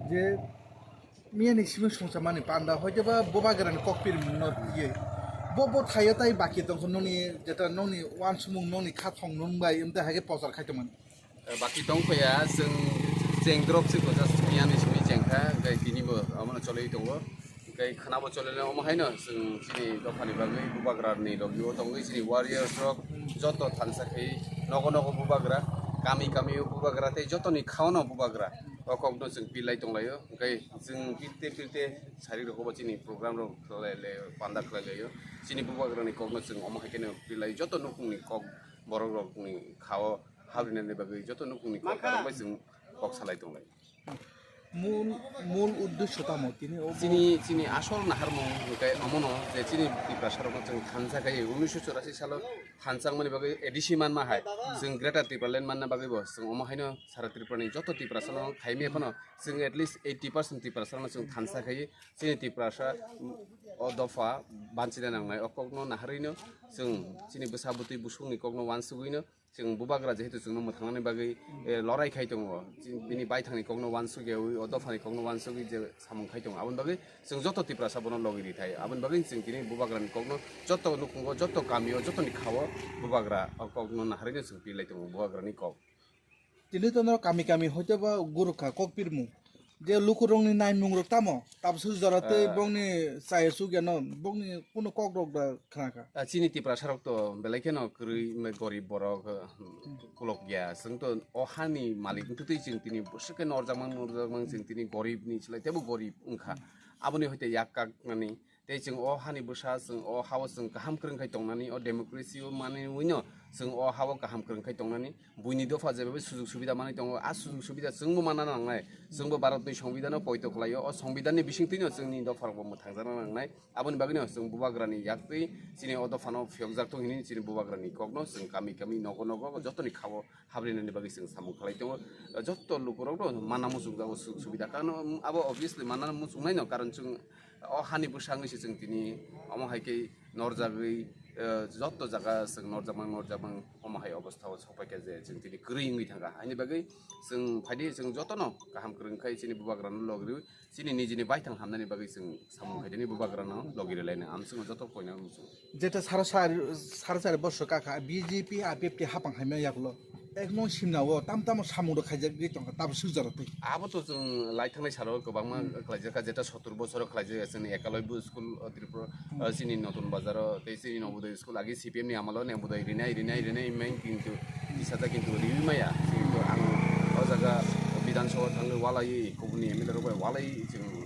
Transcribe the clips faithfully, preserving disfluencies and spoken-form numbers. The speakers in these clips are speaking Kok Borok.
Je miyani simi songcha mani panda hoite ba bubagrani kokpir mungno tiyei. Bo bo thaio tai baki tongkho noni jeta noni wansumung noni khathong nung bai emte hage pochar khai tongmani. Baki tongkhoya chwng cheng drop se ko just miyani simi chengkha hwnkhe tini bo omono choloi tongo. Hwnkhe khwnabo cholele omo haino chwng chini dophani bagwi bubagrani logio tongwi chini warriors rok joto thansa khe nogo nogo bubagra, kami kami o bubagra tei jotoni khaono bubagra o kokno chwng pilai tonglaio. Hwnkhe chwng pirte pirte sari rogo bo chini program rok khlai le panda khlai laio. Chini bubagrani kokno chwng omo hai kheno pilai joto nukhungni kok borok rokni khao habrinani bagwi joto nukhungni kok borok bai chwng kok salai tonglai. Mul mul uddesho tamo tini o bo- Chini chini asol naharmung hwnkhe omono je chini Tiprasa rokno chwng thansa khai unisho chorasi salo thansa wngmani bagwi A D C manma hai chwng Greater Tipraland manna bagwi bo chwng omo haino sara Tripura ni joto Tiprasa no khaimya phano chwng at least eighty percent Tiprasa no chwng thansa khai chini Tiprasa o dopha banchina nangnai o kokno naharwi no chwng chini bwsa bwtwi busungni kokno wansugwi no chwng bubagra jehetu chwngno mwthangnani bagwi, eh, lorai khai tongo. Chini bini baithangni kokno wansugwi, o dophani kokno wansugwi je samung khai tongo. Aboni bagwi chwng joto Tiprasa bono logi rithai. Aboni bagwi chwng tini bubagrani kokno joto nukhungo, joto kamio, jotoni khao bubagra o kokno naharwi no chwng pilai tongo, bubagrani kok. Tini tono kami kami hoite ba gurukha kok pirmung. Je lukurokni naimung rok tamo, tabswk jora tei Ah. bongni chaya chukya no, bongni kunu kok rok da khna kha. Ah, chini Tiprasa rok to belai kheno kwrwi, me gorib borok, ah, kulok ya. Chwng to o hani malik wngtwi chwng tini bwswk khe norjakmang, norjakmang chwng tini gorib ni slai teibo gorib wngkha. Aboni hoite yak kak nani. Tei chwng o hani bwsa, chwng o ha-o chwng kaham kwrwng khai tongnani, o democracy o manwi no chwng o ha-o kaham kwrwng khai tongnani. Buini dopha jebabe sujug subida manwi tongo, a sujug subida chwngbo manna nangnai. Chwngbo Bharatni Songbidan no poito khlaio, o Songbidan ni bisingtwi no chwngni dopha rokbo mwthangjakna nangnai. Aboni bagwi no chwng bubagrani yaktwi chini o dopha no phiyokjak thung hinwi chini bubagrani kokno chwng kami kami nogo nogo jotoni khao habrinani bagwi chwng samung khlai tongo. Jotto lukurokno manna muchungjago sujug subida. Karon abo obviously manna muchungnai no, karon chwng o hani bwsa wngwi se chwng tini omo hai khe norjagwi, eh, jotto jaga chwng norjakmang norjakmang omo hai obostha o sokpaikha je chwng tini kwrwi wngwi thangkha. Haini bagwi chwng phaidi chwng jotono kaham kwrwng khai chini bubagrano logriwi chini nijini baithang hamnani bagwi chwng samung khaidini bubagrano logi rwlainai. Amswngo joto koina muchungo. Jeta sara sari, sara sari borso kakha B J P, I P F T hapang haimya yaklo. Ekno simna o tam tamo samung rok khaijak gwi tongkha, tabswk jora twi. Abo to chwng lai thangnai salo kwbangma Hmm. khlaijak kha, jeta sottur bosoro khlaijak chini Ekalobya school, o, Tripura, Hmm. o, chini Notun Bazar o, tei chini Navodaya school agi C P M ni amalo Navodaya rinai, rinai, rinai, main kintu tisajak kintu riwi maya. Kintu ang o jaga Bidhan Sabha thangwi walai kubuni M L A rok bai walai chwng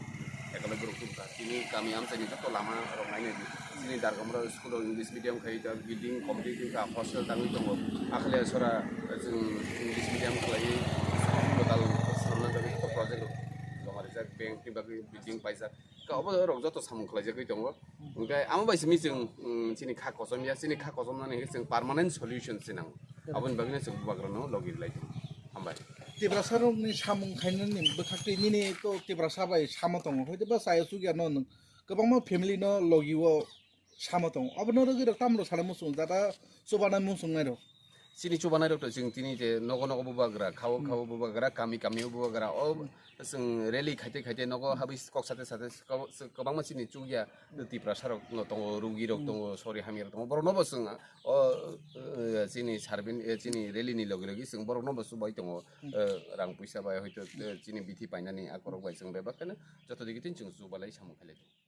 Ekalobya rok tubukha. Chini kami amchaini joto lama rok nainai di. Chini Dargamra school o English medium khai ta building complete wngkha, hostel tangwi tongo. Akhali sora chwng English medium khlaiwi kwtal swnamna bagwi joto project rok joma rijak, bank ni bagwi building paijak. Ka obo rok joto samung khlaijagwi tongo. Hwnkhe amo bai simi chwng, mm, chini kha kochom ya, chini kha kochomnani hwnkhe chwng permanent solution se nango. Aboni bagwino chwng bubagrano logi rwlai tongo. Hambai. Tiprasa rokni samung khainani bwkhak twi nini to Tiprasa bai samo tongo. Hoite ba chaya chukya no nwng kwbangma family no logi o samo tongo. Abono rwgwi rok tamro sana muchung jata chubanai muchungnai rok. Chini chubanai rok to chwng tini je nogo nogo bubagra, khao Hmm. khao bubagra, kami kami o bubagra. O Hmm. chwng rally khaite khaite nogo habwi kok sate sate kwbangma chini chukya Tiprasa rok no tongo, rugi rok Hmm. tongo, sori hamya rok tongo. Borok no bo chwng o, eh, chini sarbin, eh, chini rally ni logi logi chwng borok no bo chubai tongo. Hmm. Eh, rang puisa bai hoito, eh, chini bithi painani akorok bai chwng bebak kheno joto digi tin chwng chubalai samung khailai tongo.